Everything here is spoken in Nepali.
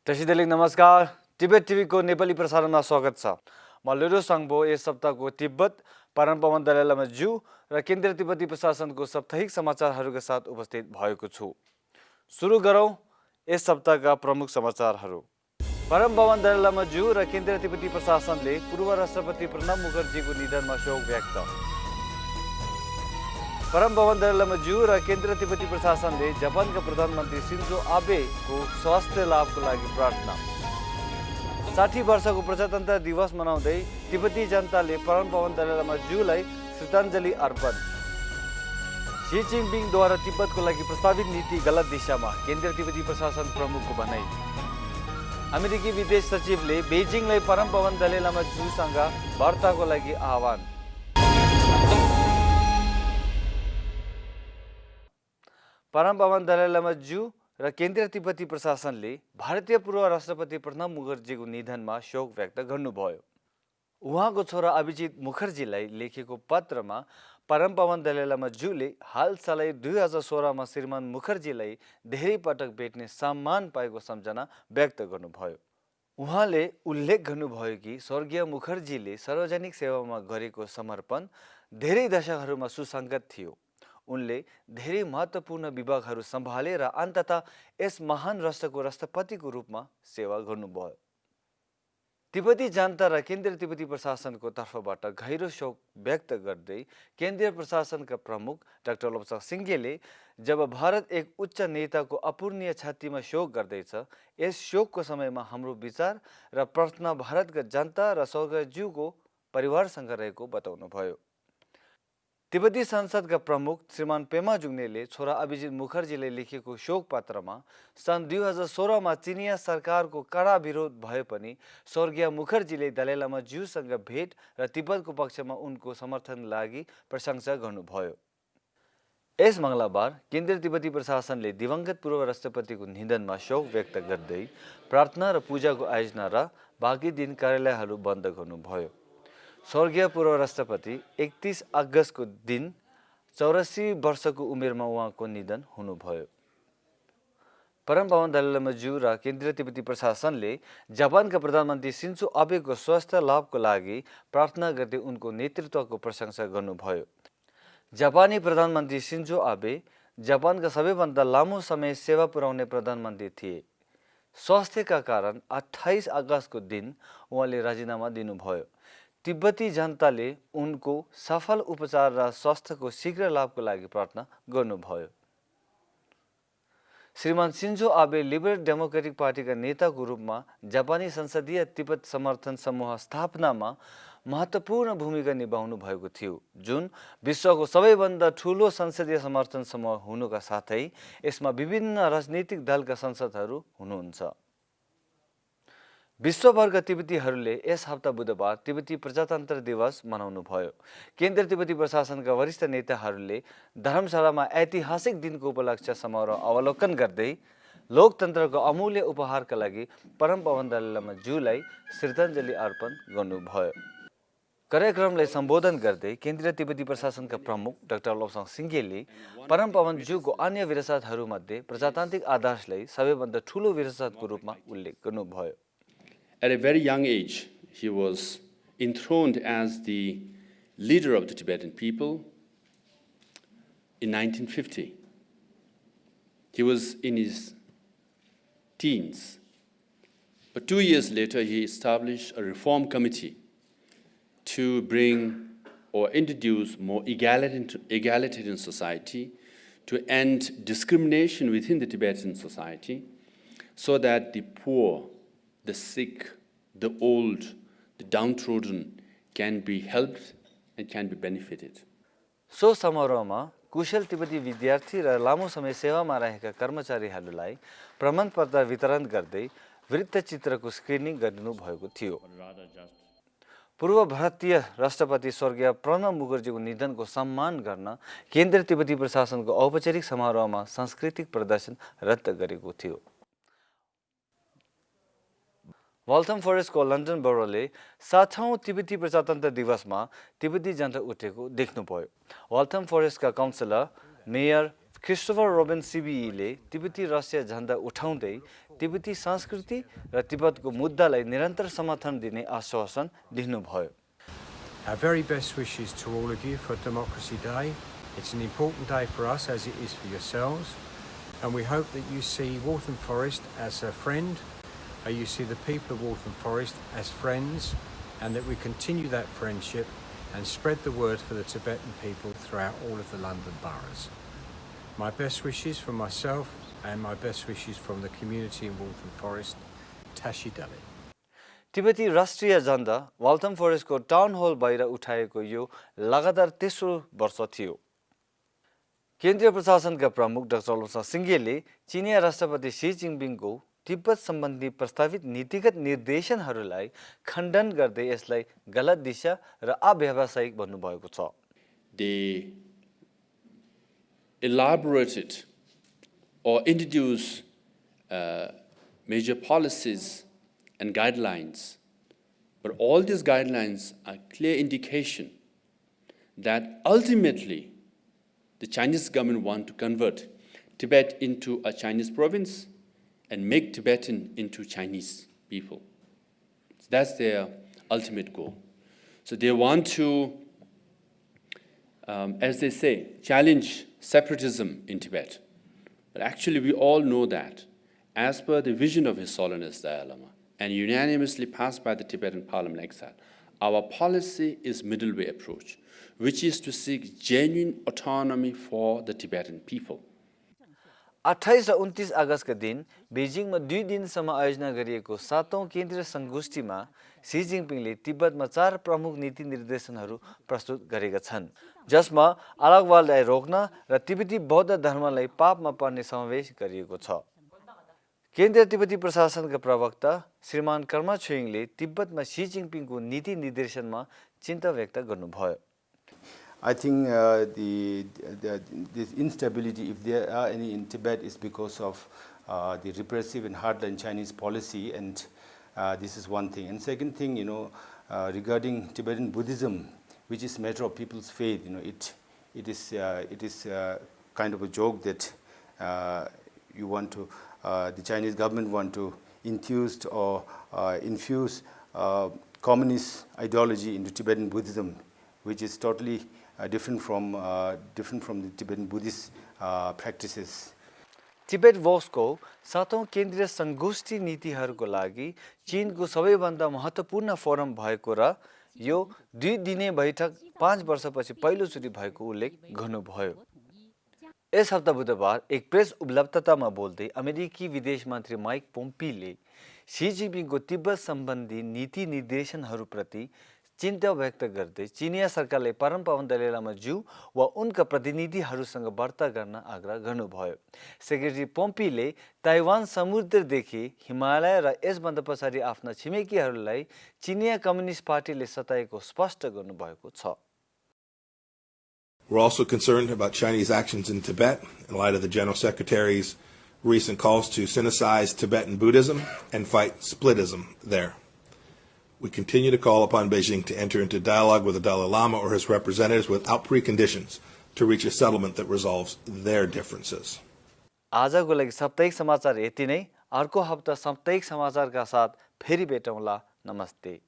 दर्शक नमस्कार, तिब्बत टिभीको नेपाली प्रसारणमा स्वागत छ। म लुडो साङ्बो यस सप्ताहको तिब्बत, परम पवन दलाई लामा ज्यू र केन्द्रीय तिब्बती प्रशासनको साप्ताहिक समाचारहरूका साथ उपस्थित भएको छु। सुरु गरौँ यस सप्ताहका प्रमुख समाचारहरू। परम पवन दलाई लामा ज्यू र केन्द्रीय तिब्बती प्रशासनले पूर्व राष्ट्रपति प्रणब मुखर्जीको निधनमा शोक व्यक्त। परम पवन दलाई लामा ज्यू र केन्द्रीय तिब्बती प्रशासनले जापानका प्रधानमन्त्री सिन्जो आबेको स्वास्थ्य लाभको लागि प्रार्थना। 60 वर्षको प्रजातन्त्र दिवस मनाउँदै तिब्बती जनताले परम पवन दलाई लामा ज्यूलाई श्रद्धाञ्जली अर्पण। सी जिनपिङद्वारा तिब्बतको लागि प्रस्तावित नीति गलत दिशामा, केन्द्रीय तिब्बती प्रशासन प्रमुखको भनाइ। अमेरिकी विदेश सचिवले बेजिङलाई परम पवन दलाई लामा ज्यूसँग वार्ताको लागि आह्वान। परम पवन दलाई लामा ज्यू र केन्द्रीय तिब्बती प्रशासनले भारतीय पूर्व राष्ट्रपति प्रणब मुखर्जीको निधनमा शोक व्यक्त गर्नुभयो। उहाँको छोरा अभिजित मुखर्जीलाई लेखेको पत्रमा परम पवन दलाई लामा ज्यूले हालसालै 2016मा श्रीमान मुखर्जीलाई धेरै पटक भेट्ने सम्मान पाएको सम्झना व्यक्त गर्नुभयो। उहाँले उल्लेख गर्नुभयो कि स्वर्गीय मुखर्जीले सार्वजनिक सेवामा गरेको समर्पण धेरै दशकहरूमा सुसङ्गत थियो। उनले धेरै महत्त्वपूर्ण विभागहरू सम्हाले र अन्ततः यस महान राष्ट्रको राष्ट्रपतिको रूपमा सेवा गर्नुभयो। तिब्बती जनता र केन्द्रीय तिब्बती प्रशासनको तर्फबाट गहिरो शोक व्यक्त गर्दै केन्द्रीय प्रशासनका प्रमुख डाक्टर लोब्साङ सिङ्गेले जब भारत एक उच्च नेताको अपूर्णीय क्षतिमा शोक गर्दैछ, यस शोकको समयमा हाम्रो विचार र प्रार्थना भारतका जनता र स्वर्गीय ज्यूको परिवारसँग रहेको बताउनुभयो। तिब्बती संसदका प्रमुख श्रीमान पेमा जुग्नेले छोरा अभिजित मुखर्जीले लेखेको शोक पत्रमा सन् 2016मा चिनिया सरकारको कडा विरोध भए पनि स्वर्गीय मुखर्जीले दलाई लामा ज्यूसँग भेट र तिब्बतको पक्षमा उनको समर्थन लागि प्रशंसा गर्नुभयो। यस मङ्गलबार केन्द्रीय तिब्बती प्रशासनले दिवंगत पूर्व राष्ट्रपतिको निधनमा शोक व्यक्त गर्दै प्रार्थना र पूजाको आयोजना र बाँकी दिन कार्यालयहरू बन्द गर्नुभयो। स्वर्गीय पूर्व राष्ट्रपति 31 अगस्तको दिन 84 वर्षको उमेरमा उहाँको निधन हुनुभयो। परम पवन दलाई लामा ज्यू र केन्द्रीय तिब्बती प्रशासनले जापानका प्रधानमन्त्री सिन्जो आबेको स्वास्थ्य लाभको लागि प्रार्थना गर्दै उनको नेतृत्वको प्रशंसा गर्नुभयो। जापानी प्रधानमन्त्री सिन्जो आबे जापानका सबैभन्दा लामो समय सेवा पुर्याउने प्रधानमन्त्री थिए। स्वास्थ्यका कारण 28 अगस्तको दिन उहाँले राजीनामा दिनुभयो। तिब्बती जनताले उनको सफल उपचार र स्वास्थ्यको शीघ्र लाभको लागि प्रार्थना गर्नुभयो। श्रीमान सिन्जो आबे लिबरल डेमोक्रेटिक पार्टीका नेताको रूपमा जापानी संसदीय तिब्बत समर्थन समूह स्थापनामा महत्त्वपूर्ण भूमिका निभाउनु भएको थियो, जुन विश्वको सबैभन्दा ठुलो संसदीय समर्थन समूह हुनुका साथै यसमा विभिन्न राजनीतिक दलका सांसदहरू हुनुहुन्छ। विश्वभरका तिब्बतीहरूले यस हप्ता बुधबार तिब्बती प्रजातन्त्र दिवस मनाउनु भयो। केन्द्रीय तिब्बती प्रशासनका वरिष्ठ नेताहरूले धर्मशालामा ऐतिहासिक दिनको उपलक्ष्य समारोह अवलोकन गर्दै लोकतन्त्रको अमूल्य उपहारका लागि परम पवन दलाई लामा ज्यूलाई श्रद्धाञ्जली अर्पण गर्नुभयो। कार्यक्रमलाई सम्बोधन गर्दै केन्द्रीय तिब्बती प्रशासनका प्रमुख डाक्टर लोब्साङ सिङ्गेले परम पवन ज्यूको अन्य विरासतहरूमध्ये प्रजातान्त्रिक आदर्शलाई सबैभन्दा ठुलो विरासतको रूपमा उल्लेख गर्नुभयो। At a very young age, he was enthroned as the leader of the Tibetan people in 1950. He was in his teens. But 2 years later, he established a reform committee to bring or introduce more egalitarian society, to end discrimination within the Tibetan society, so that the poor, the sick, the old, the downtrodden can be helped and can be benefited. So समारोहमा कुशल तिब्बती विद्यार्थी र लामो समय सेवामा रहेका कर्मचारीहरूलाई प्रमाणपत्र वितरण गर्दै वृत्तचित्रको स्क्रिनिङ गर्नुभएको थियो। पूर्व भारतीय राष्ट्रपति स्वर्गीय प्रणब मुखर्जीको निधनको सम्मान गर्न केन्द्रीय तिब्बती प्रशासनको औपचारिक समारोहमा सांस्कृतिक प्रदर्शन रद्द गरेको थियो। वाल्थम फरेस्टको लन्डन बरोले 7औं तिब्बती प्रजातन्त्र दिवसमा तिब्बती जनता उठेको देख्नुभयो। वाल्थम फरेस्टका काउन्सिलर, मेयर क्रिस्टोफर रोबिन सिबिईले तिब्बती रसिया झण्डा उठाउँदै तिब्बती संस्कृति र तिब्बतको मुद्दालाई निरन्तर समर्थन दिने आश्वासन दिनुभयो। Our very best wishes to all of you for Democracy Day. It's an important day for us as it is for yourselves, and we hope that you see Waltham Forest as a friend, you see the people of Waltham Forest as friends, and that we continue that friendship and spread the word for the Tibetan people throughout all of the London boroughs. My best wishes from myself and my best wishes from the community in Waltham Forest. Tashi Dali. तिब्बती राष्ट्रिय झण्डा वाल्थम फरेस्टको टाउन हल बाहिर उठाएको यो लगातार तेस्रो वर्ष थियो। केन्द्रीय प्रशासनका प्रमुख डाक्टर लोसा सिंघेले चिनिया राष्ट्रपति सी जिनपिङको तिब्बत सम्बन्धी प्रस्तावित नीतिगत निर्देशनहरूलाई खण्डन गर्दै यसलाई गलत दिशा र अव्यावसायिक भन्नुभएको छ। They elaborated or introduced major policies and guidelines, but all these guidelines are clear indication that ultimately the Chinese government want to convert Tibet into a Chinese province and make Tibetan into Chinese people. So that's their ultimate goal. So they want to, as they say, challenge separatism in Tibet. But actually we all know that as per the vision of His Holiness Dalai Lama and unanimously passed by the Tibetan Parliament exile, our policy is middle way approach, which is to seek genuine autonomy for the Tibetan people. 28 र 29 अगस्तका दिन बेजिङमा 2 दिनसम्म आयोजना गरिएको 7औं केन्द्रीय संगोष्ठीमा सी जिनपिङले तिब्बतमा 4 प्रमुख नीति निर्देशनहरू प्रस्तुत गरेका छन्, जसमा अलगवादलाई रोक्न र तिब्बती बौद्ध धर्मलाई पापमा पर्ने समावेश गरिएको छ। केन्द्रीय तिब्बती प्रशासनका प्रवक्ता श्रीमान कर्मा छुइङले तिब्बतमा सी जिनपिङको नीति निर्देशनमा चिन्ता व्यक्त गर्नुभयो। I think this instability, if there are any in Tibet, is because of the repressive and hardline Chinese policy, and this is one thing. And second thing, regarding Tibetan Buddhism, which is a matter of people's faith, it is kind of a joke that you want to, the Chinese government want to infuse communist ideology into Tibetan Buddhism, which is totally different from the Tibetan Buddhist practices. Tibet वॉक्सको 7औं केन्द्रीय संगोष्ठी नीतिहरूको लागि चीनको सबैभन्दा महत्त्वपूर्ण फोरम भएको र यो 2 दिने बैठक 5 वर्षपछि पहिलोचोटि भएको उल्लेख गर्नुभयो। यस हप्ता बुधबार एक प्रेस उपलब्धतामा बोल्दै अमेरिकी विदेश मन्त्री माइक पोम्पियोले सी जिनपिङको तिब्बत सम्बन्धी नीति निर्देशनहरूप्रति चिन्ता व्यक्त गर्दै चिनिया सरकारले परमपावन दलाई लामा ज्यू वा उनका प्रतिनिधिहरूसँग वार्ता गर्न आग्रह गर्नुभयो। सेक्रेटरी पोम्पियोले ताइवान समुद्रदेखि हिमालय र यसभन्दा पछाडि आफ्ना छिमेकीहरूलाई चिनिया कम्युनिस्ट पार्टीले सताएको स्पष्ट गर्नुभएको छ। We're also concerned about Chinese actions in Tibet in light of the General Secretary's recent calls to synthesize Tibetan Buddhism and fight splitism there. We continue to call upon Beijing to enter into dialogue with the Dalai Lama or his representatives without preconditions to reach a settlement that resolves their differences. आजको लागि साप्ताहिक समाचार यति नै। अर्को हप्ता साप्ताहिक समाचारका साथ फेरि भेटौँला। नमस्ते।